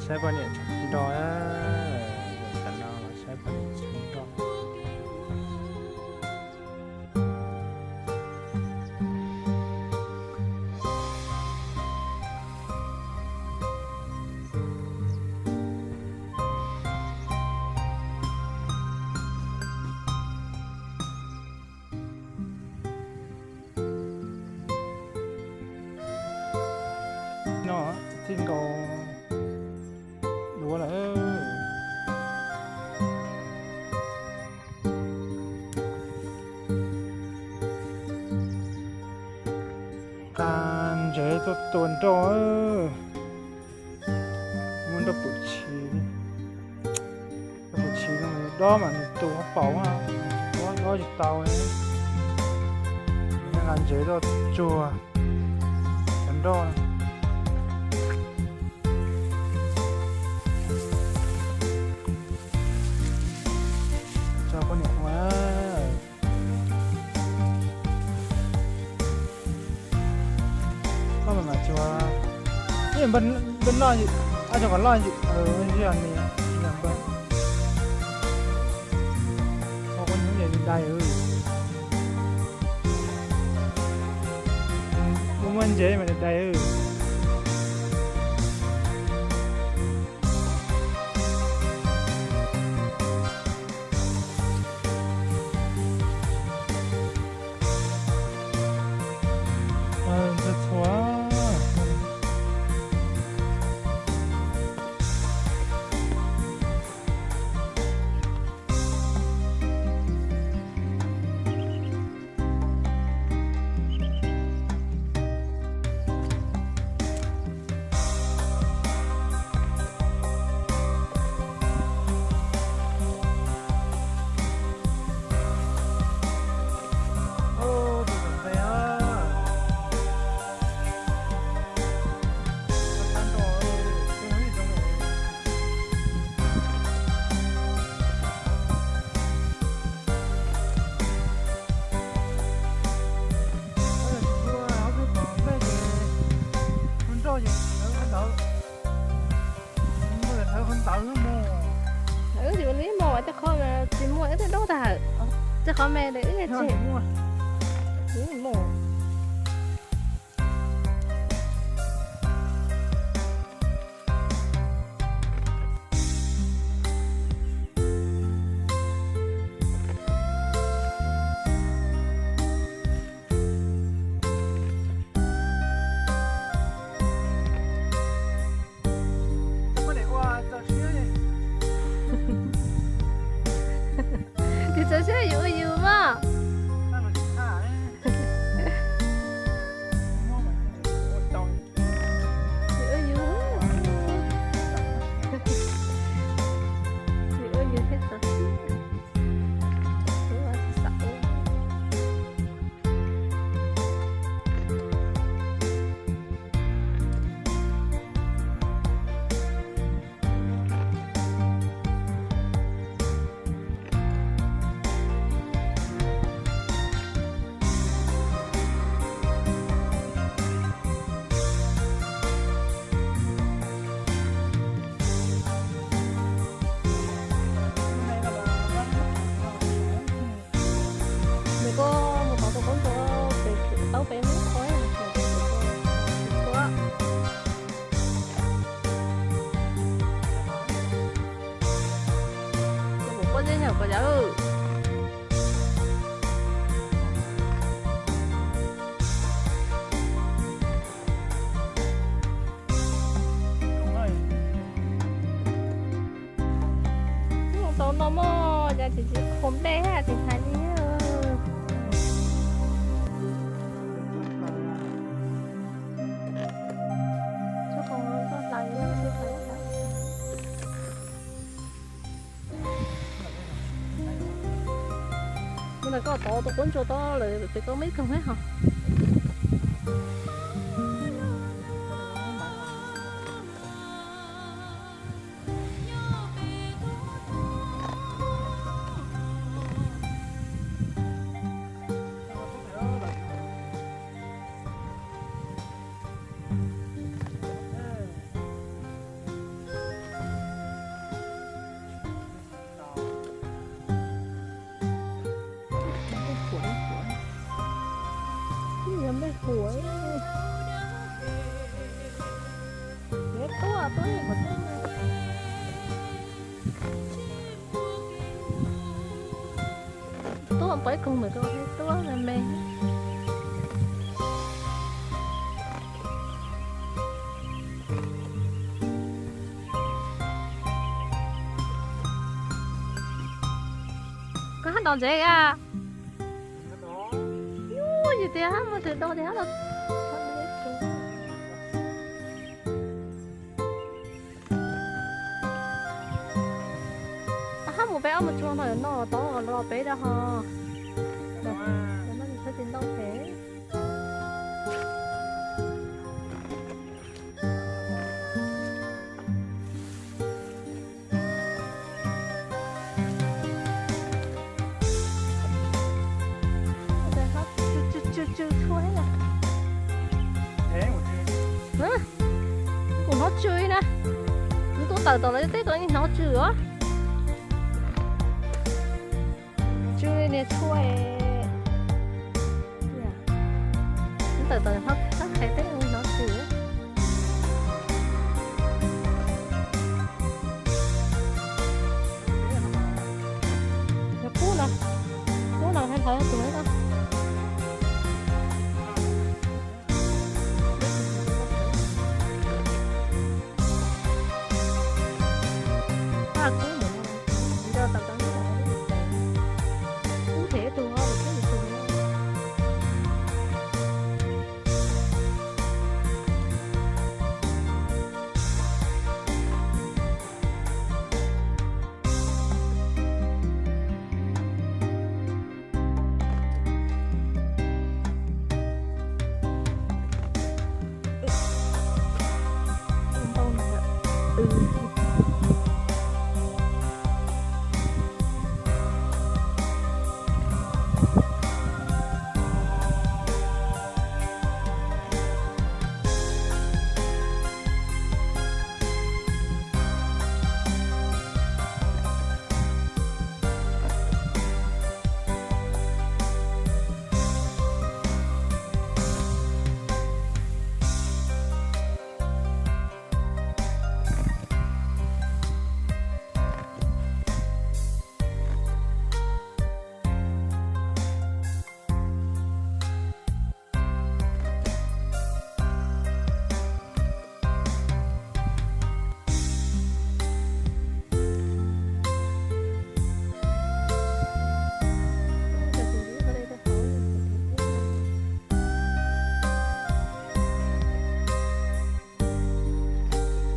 Saib poj niam tshav nroj, tam no los saib poj niam tshav nroj. No txij nkaus duav lawm. Nqa ntsev tuaj tua nroj. Muaj nroj pwm tshis, nroj pwm tshis no dob mas nws tua paus, dob tsis tau. Nqa ntsev tuaj tsuag cov nroj. Tso poj niam ua. Koj mam tsuag, npaj loj, ab tso kom loj, npaj, ua nyuj dai, muaj muaj ntsev mas dai. Wb tsis ua li mos, tej qhov tsis muaj, wb twb dub tag hawm. Tej qhov me wb tseg. Tus txawv siab yus ua yus mas. Yus ua yus, yus ua yus thiaj txawv siab. Nws koj mus tod tus koob tua pem tau pem muab qhov. Tus koob tua nyam koj yawg. Mus tau no mog, cas tsis tsis qhuav nplej thiab tsis hais li. Mus na koj tod tus koob tua tod lawm pem koj muaj ib koog thiab hos. tuaj pov ib koog mus rau tuaj me me. Koj hab dos ntsev a? Yus tias hab muaj tus dos tias hab los. Hab mus peb ob mus tsuag no no tod los peb rau ho. Tsis ntau pem. Tsw tsw tsw tsw tshua. Kuv hnov tsw na. Kuv tuaj tawm tom lawv teb tod hnov tsw os. Tsw niag tshua. Kuv tawm tom thab qhe teb hnov tsw. Yog kub no, kub no hais hlawv tus no.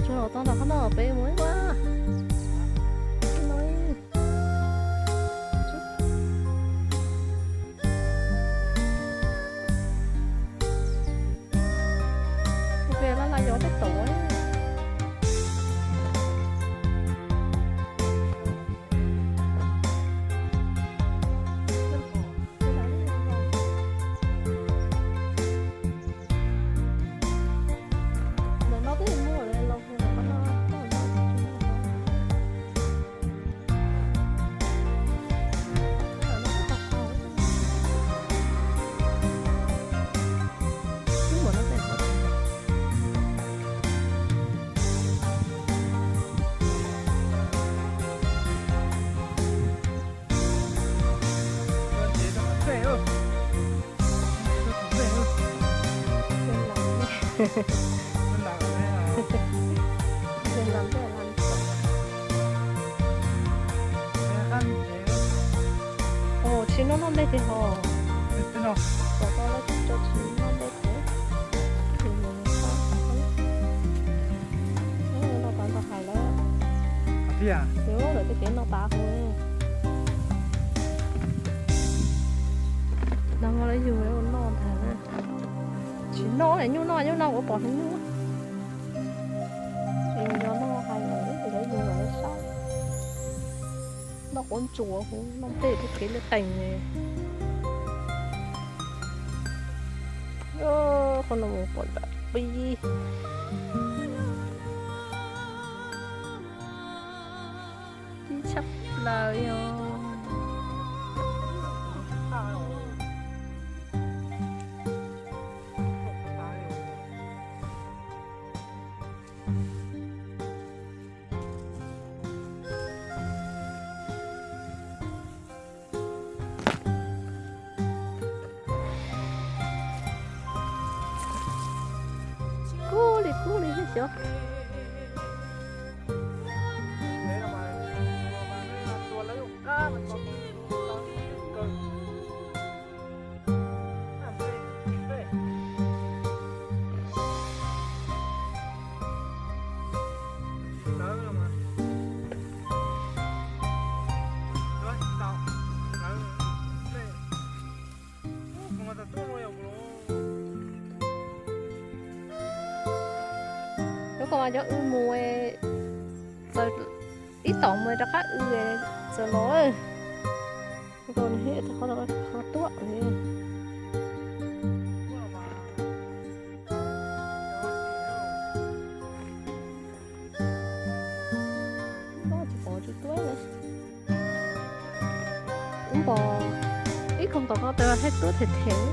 Tsuag los tau ntawm qhov no peb mus ib ua. Ua ke laj laj yos peb tod. Ntawm no twb muaj los los ntawm no. Tsis noj noj nplej tiag hos. Kom tau lawv tsis noj nplej thiab. No tas ntog hais lawm. Lawv tej kev no tas hu. Nag hmo lawv yug lawv ua noj ntag. Tsis noj nyuj noj nyuj noj ua pom nyuj. Es yog noj hais lawv yug lawv saib. Noj quav ntsuas hu noj tej tej kev li qees. Qhov no mus pom ntawm pib. Tib tshaj plaws yog. Lub ko mas cov w mus, txawm ib tom mus rov qab w txawm los. Lub ko nws qhov tuaj li. Tsis pom tsis tuaj. Ub, pom ib koog tom ko tas thiaj tuaj them them.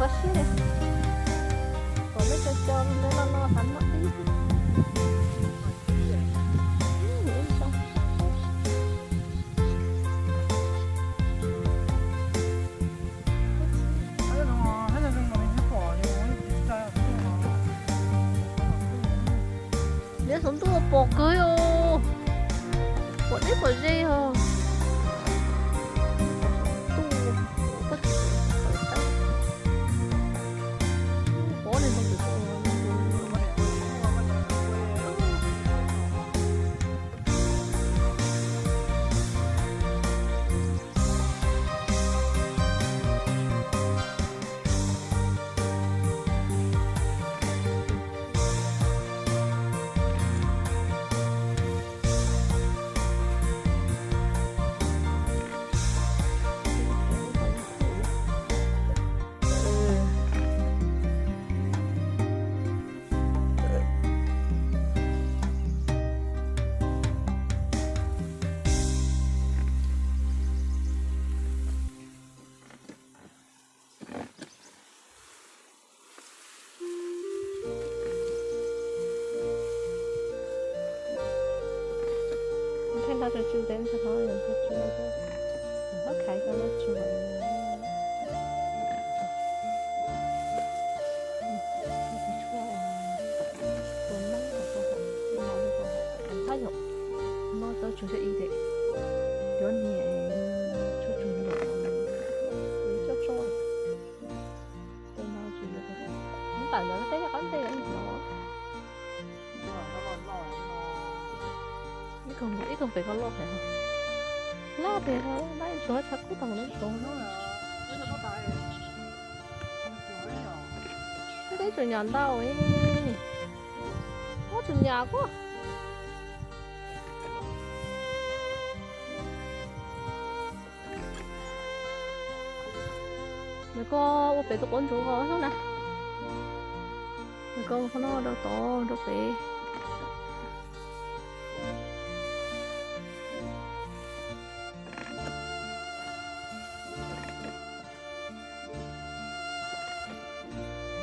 Qhov siab li, kom lub co co lub no no hav no ib. Nyob saum ntuj pom kawg os, pom deb pom ze os. Thaij hlo tsuag tsuag ntawd ntag, hlob khaiv ko no tsuag. Ntxhab yom, no tau tsuag zog ib teg, cov niag tshuaj tsuag nyuam, coj tso. Tawm ntawd teb qab ntej no. Ib koog pem ko loj heev. Laj pem laj ib tug tshav kub tag mus no. Teb tsuas nyam ntau, muab tsuas nyam kuj. Nws ko ua pem tus quav ntsuav os na. Nws ko mus qhov no rau tod rau pem.